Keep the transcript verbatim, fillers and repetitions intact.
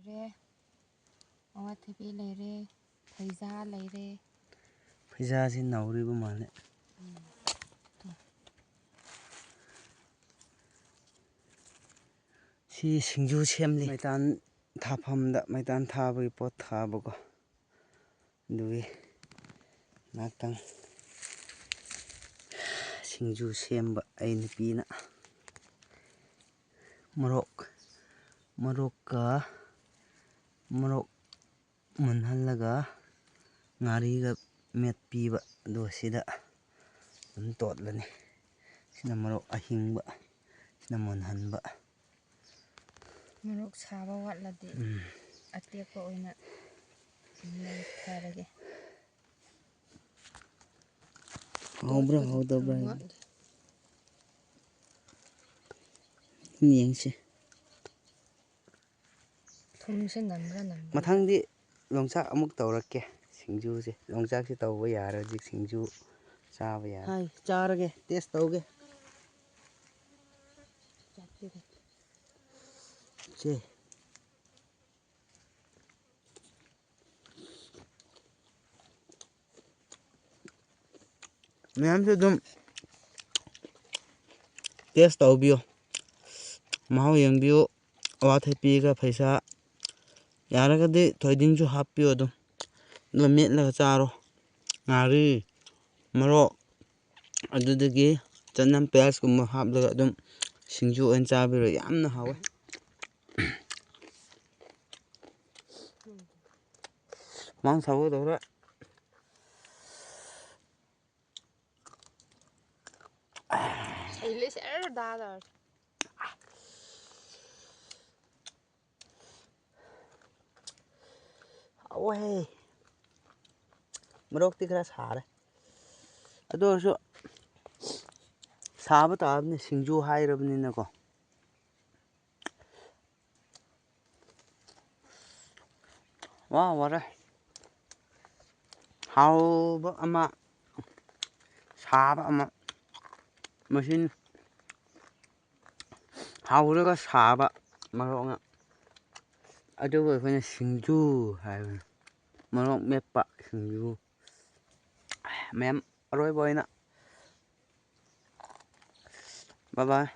ꯂꯩꯔꯦ, ꯑꯋꯥꯊꯕꯤ ꯂꯩꯔꯦ, ꯐꯩꯖꯥ ꯂꯩꯔꯦ꯫ ꯐꯩꯖꯥꯁꯤ ꯅꯧꯔꯤꯕ ꯃꯥꯜꯂꯦ꯫ ꯁꯤ ꯁꯤꯡꯖꯨ ꯁꯦꯝꯂꯤ꯫ ꯃꯩꯇꯥꯟ ꯊꯥꯐꯝꯗ ꯃꯩꯇꯥꯟ ꯊꯥꯕꯒꯤ ꯄꯣꯠ ꯊꯥꯕꯀꯣ꯫ ꯑꯗꯨꯒꯤ ꯉꯥꯛꯇꯪ ꯁꯤꯡꯖꯨ ꯁꯦꯝꯕ ꯑꯩ ꯅꯨꯄꯤꯅ꯫ ꯃꯣꯔꯣꯛ, ꯃꯣꯔꯣꯛꯀ, ꯃꯣꯔꯣꯛ ꯃꯨꯟꯍꯜꯂꯒ ꯉꯥꯔꯤꯒ ꯃꯦꯠꯄꯤꯕ, ꯑꯗꯨꯒ ꯁꯤꯗ ꯑꯗꯨꯝ ꯇꯣꯠꯂꯅꯤ꯫ ꯁꯤꯅ ꯃꯣꯔꯣꯛ ꯑꯍꯤꯡꯕ, ꯁꯤꯅ ꯃꯨꯟꯍꯟꯕ꯫ ꯃꯣꯔꯣꯛ ꯁꯥꯕ ꯋꯥꯠꯂꯗꯤ ꯎꯝ꯫ ꯑꯇꯦꯛꯄ ꯑꯣꯏꯅ ꯂꯧꯊꯔꯒꯦ꯫ ꯍꯥꯎꯕ꯭ꯔꯥ ꯍꯥꯎꯗꯕ꯭ꯔꯥ? ꯋꯥꯠꯂꯤ꯫ ꯌꯦꯡꯁꯤ꯫ ꯊꯨꯝꯁꯦ ꯅꯝꯕ꯭ꯔꯥ ꯅꯝꯕ꯭ꯔꯥ? ꯃꯊꯪꯗꯤ ꯌꯣꯡꯆꯥꯛ ꯑꯃꯨꯛ ꯇꯧꯔꯛꯀꯦ꯫ ꯁꯤꯡꯖꯨꯁꯦ, ꯌꯣꯡꯆꯥꯛꯁꯦ ꯇꯧꯕ ꯌꯥꯔꯦ ꯍꯧꯖꯤꯛ, ꯁꯤꯡꯖꯨ ꯆꯥꯕ ꯌꯥꯔꯦ꯫ ꯍꯥꯏ, ꯆꯥꯔꯒꯦ, ꯇꯦꯁ ꯇꯧꯒꯦ꯫ ꯆꯦ꯫ ꯃꯌꯥꯝꯁꯨ ꯑꯗꯨꯝ ꯇꯦꯁ ꯇꯧꯕꯤꯌꯨ, ꯃꯍꯥꯎ ꯌꯦꯡꯕꯤꯌꯨ꯫ ꯑꯋꯥꯊꯕꯤꯒ ꯐꯩꯁꯥ, ꯌꯥꯔꯒꯗꯤ ꯊꯣꯏꯗꯤꯡꯁꯨ ꯍꯥꯞꯄꯤꯌꯨ ꯑꯗꯨꯝ, ꯑꯗꯨꯒ ꯃꯦꯠꯂꯒ ꯆꯥꯔꯣ꯫ ꯉꯥꯔꯤ, ꯃꯣꯔꯣꯛ, ꯑꯗꯨꯗꯒꯤ ꯆꯅꯝ, ꯄꯤꯌꯥꯁꯀꯨꯝꯕ ꯍꯥꯞꯂꯒ ꯑꯗꯨꯝ ꯁꯤꯡꯖꯨ ꯑꯣꯏꯅ ꯆꯥꯕꯤꯔꯣ, ꯌꯥꯝꯅ ꯍꯥꯎꯋꯦ꯫ ꯃꯥꯡ ꯁꯧꯒꯗꯧꯔꯦ꯫ ꯁꯤꯜꯂꯤ ꯁꯦꯔ ꯗꯥꯗꯧꯔꯦ꯫ ꯍꯥꯎꯋꯦꯍꯦ꯫ ꯃꯣꯔꯣꯛꯇꯤ ꯈꯔ ꯁꯥꯔꯦ꯫ ꯑꯗꯨ ꯑꯣꯏꯔꯁꯨ ꯁꯥꯕ ꯇꯥꯕꯅꯤ, ꯁꯤꯡꯖꯨ ꯍꯥꯏꯔꯕꯅꯤꯅꯀꯣ꯫ ꯋꯥ ꯋꯥꯔꯦ꯫ ꯍꯥꯎꯕ ꯑꯃ, ꯁꯥꯕ ꯑꯃ꯫ ꯃꯁꯤꯅ ꯍꯥꯎꯔꯒ ꯁꯥꯕ ꯃꯔꯣꯛꯅ꯫ ꯑꯗꯨꯒ ꯑꯩꯈꯣꯏꯅ ꯁꯤꯡꯖꯨ ꯍꯥꯏꯕ, ꯃꯣꯔꯣꯛ ꯃꯦꯠꯄ ꯁꯤꯡꯖꯨ꯫ ꯃꯌꯥꯝ ꯑꯔꯣꯏꯕ ꯑꯣꯏꯅ ꯕꯥꯏ ꯕꯥꯏ꯫